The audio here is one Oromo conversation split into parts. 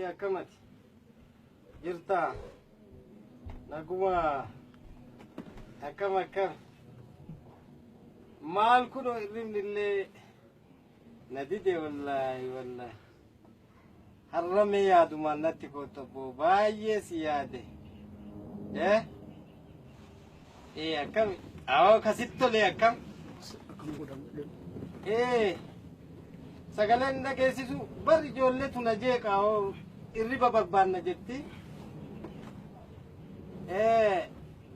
Akkamati jirtaa? Naguma, akkam akkam? Maal kunoo, hirribni illee na dide. Wallaahi wallaahi, har'a mee yaadumaan natti kootta abboo, baay'ee si yaade. Eh ee, akkam awoo kasitti tolee, akkam? Akkam godhamu? Ee, sagaleen dhageessisu bar, ijoolleetu na jeeqa, hoo irriba barbaanna jetti. Ee,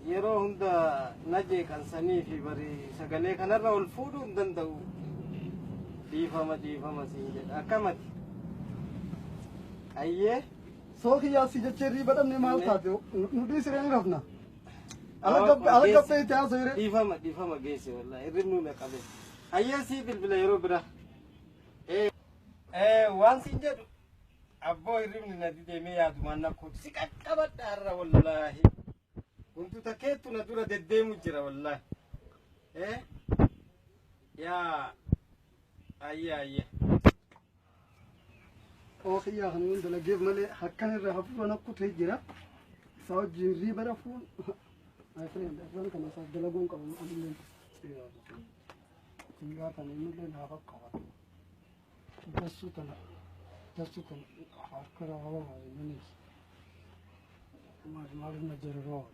yeroo hunda na jeeqan sanii fi bari sagalee kanarra ol fuudhuu hin danda'u. Dhiifama, dhiifama siin jedha. Akkamati? Ayyee. Soo kiyyaa, si jecha hirriiba dhabne, maal taate? Nu dhiisiree, ni rafna. Ala Awwa, gabbee ala geesse. Gabbee itti haasa'u hiree. Dhiifama, dhiifama, geesse, wallahi hirribni na qabe. Ayyee, sii bilbila yeroo bira. Ee ee, waan siin jedhu abboo, hirribni na didee, yaadumaan na kutu si qaqqabadha har'a. Wallaahi wantoota keettu na dura deddeemu jira, wallaahi. Ee yaa, ayyee ayyee. Oo kiyyaa, kana yoon dalageef malee akkan irra hafuura na kutee jira. Isaa wajjin hirriiba rafuun. My friend, afaan kana isaaf dalaguun qabu anillee. Singaa kana innillee naa qaqqabatu. Dassuu tana, dassuu tana harka raawwama inninis. Maal maal na jira rool.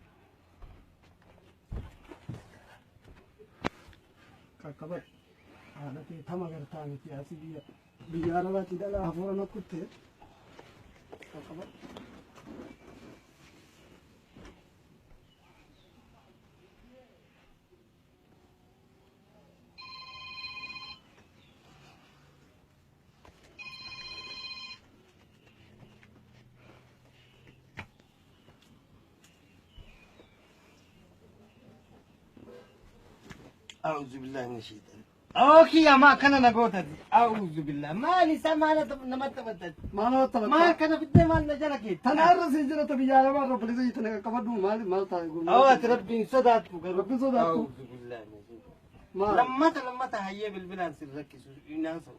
Qaqqabadhu. Haadha tee tama gartaa miti, asii biyya Arabaatti dhala hafuura na kuttee. Qaqqabadhu. أعوذ بالله من الشيطان. Okay, ma akkana na gootati. A'uudhu billah. Maal isaa, maal namatti taphattati? Maal namatti taphatta? Maal kana fiddee, maal na jala keetti? Tana irra si jira, ta biyya arabaa irra bilisa tana qaqqabadhu. Maal maal taa'e gurmuu? Awwa, ati Rabbiin sodaattu garuu. Rabbiin sodaattu. A'uudhu billah. Maal? Lammata lammata hayyee bilbilaan sin rakkisu. Inaasa.